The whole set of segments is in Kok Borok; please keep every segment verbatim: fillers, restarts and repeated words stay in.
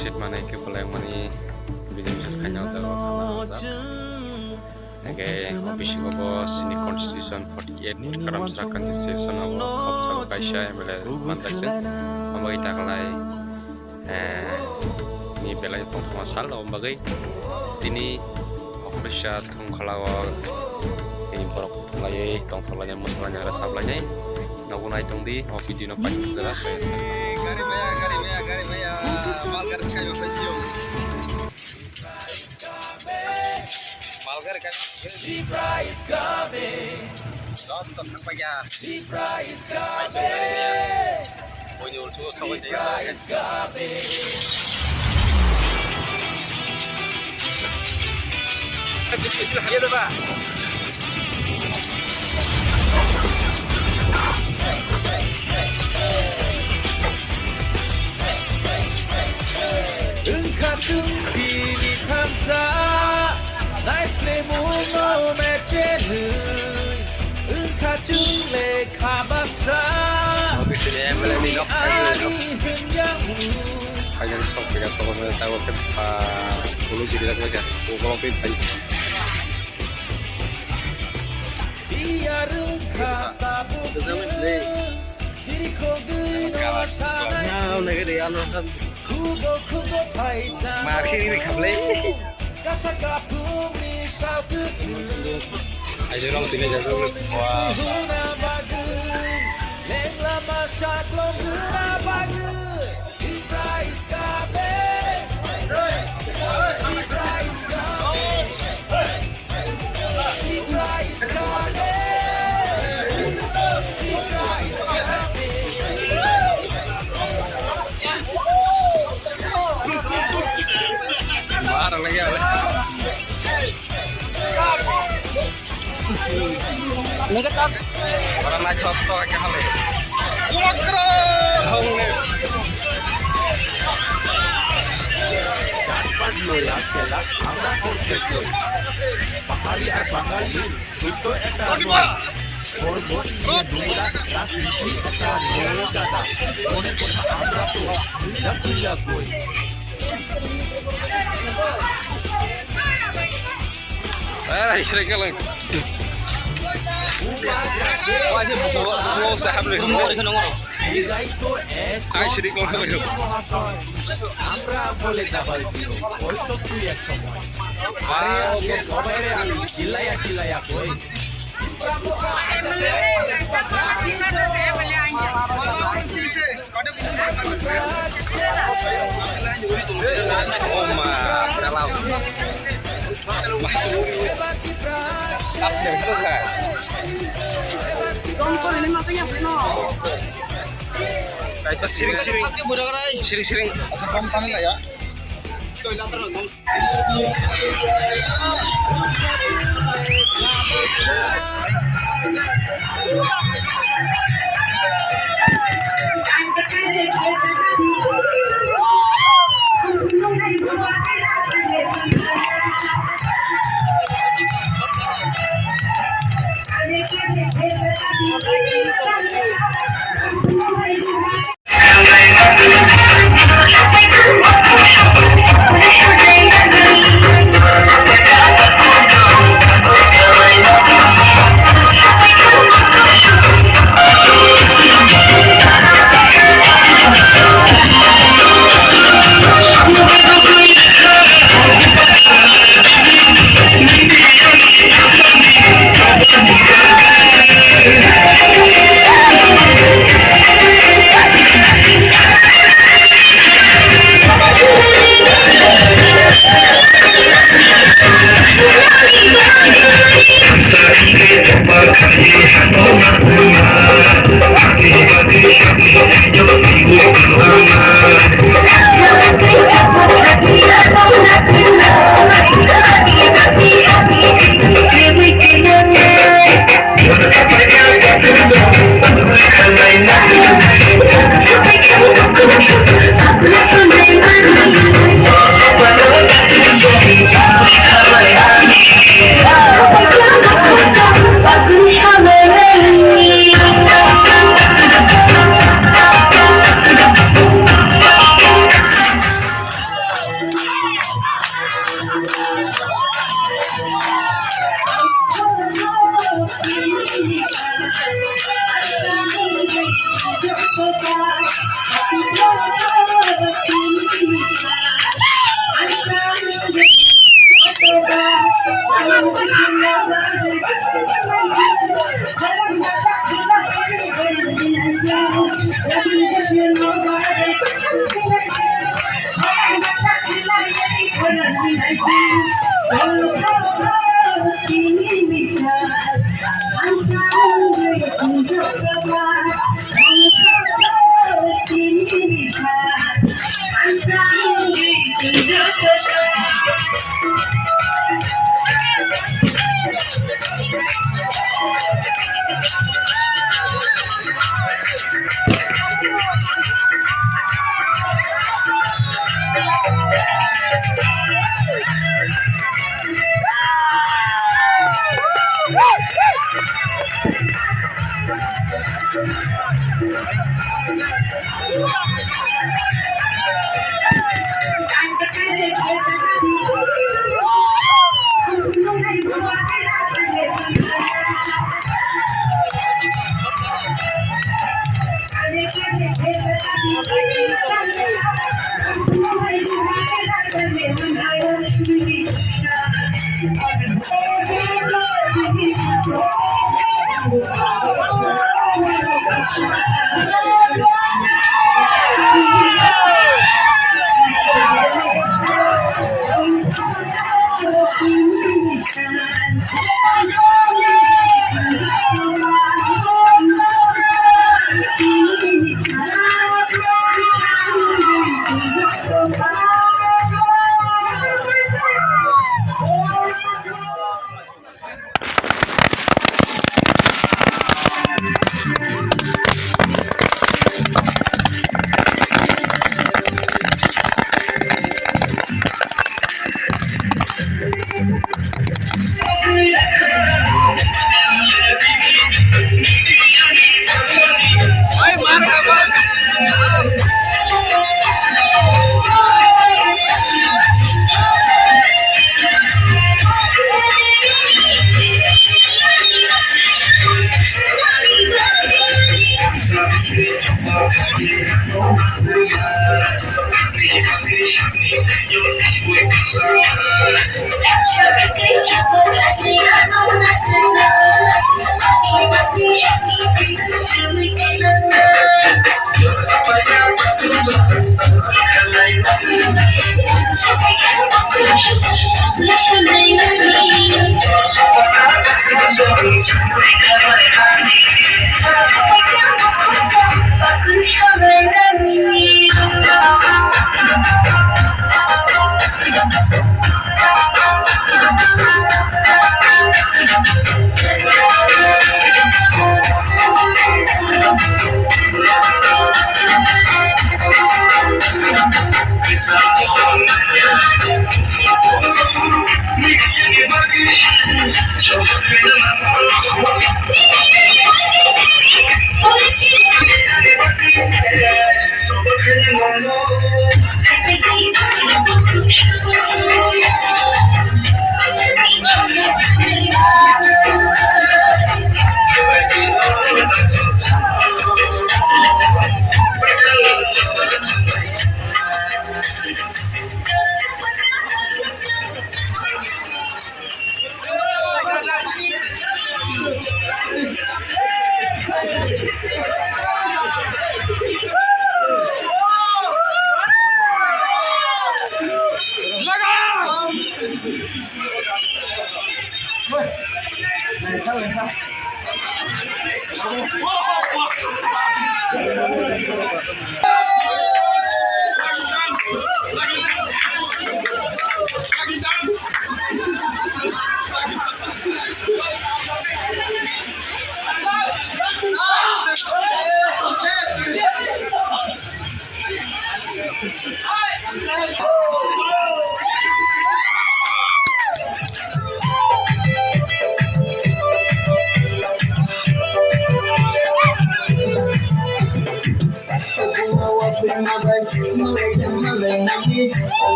Seat manwi khe belai mani bijil bijil khaina o jaga o thangna nangjak. Hingkhe o bisingo bo chini constitution forty eight karamsa constitution o bo khopjagwi kaisa M L A manjak se. Omo wngwi taklai, eh, ni belai tongthokma sal, omo bagwi tini office thung kholao tini borok thunglaiwi tongthok lainai, mwswk lainai, rwchap lainai. Nogo nai tong di, o video no paithak jora, soya sa. Gari maya, gari maya, gari maya. Mal gari kayo, kayo. Mal gari kayo. Dom, dom, thang paikha. Oini ulchugo sogwi twi. Wngkha chwng bini thansa, naislemungno mechenwi. Wngkha chwng lekha baksa, Office ni M L A ni nok ani hwnjang. Finally, sok pira sok pira, tago khe, ah, ulu jiri jak jak, ulu jiri jak jak. Biyar wngkha tabuk chwng, chirikhogwi no sanai. Khubo khubo phaisa. Ma khe ri khablai. Kasa kaphungni sal kwchwng. Aizwrang tini jaga. Wah. Huna bagwi, lengla ma saklong huna bagwi. Tipra is coming. Tipra is coming. Ora naithok to khe hale. Hong ne. Jatpat loya sela, amra aur se koi. Pahari ar Bangali, koi to ekta noi. Porbot niye dungura, rajniti ekta noi dada. Mone koi amra to, lakuya koi. Ai, sere kalang. Wah, sih, buku, buku sahab nih. Ai, sere kalang. আমরা বলে double zero, ওই সব তুই এক সময়। আরে, আজকে সবাই রে আমি চিল্লাইয়া চিল্লাইয়া কই। Kaisa siring siring. Siring siring.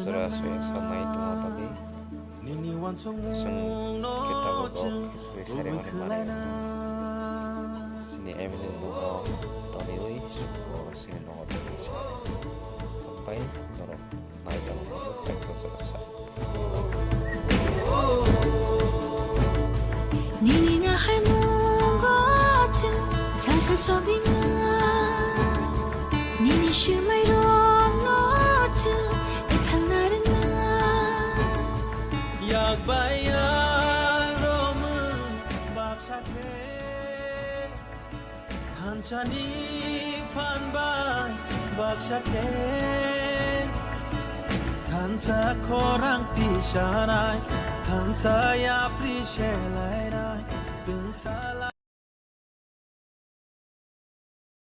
Jora soyang sa nai tongo tadi. Chwng khe tabuk o khe sari mani manai. Chini M L A bugo toniwi sugo chini nogo tongwi se. Bai norok nai tongo tei khe jora sa. Nini naharmungo chwng salsa sogwinai. Nini swmairokno chwng kwthang narwknai. Yak bai yak romwi baksa khe. Thansani phan bai baksa khe, thansa khorang tisanai, thansa yapri selainai, tungsa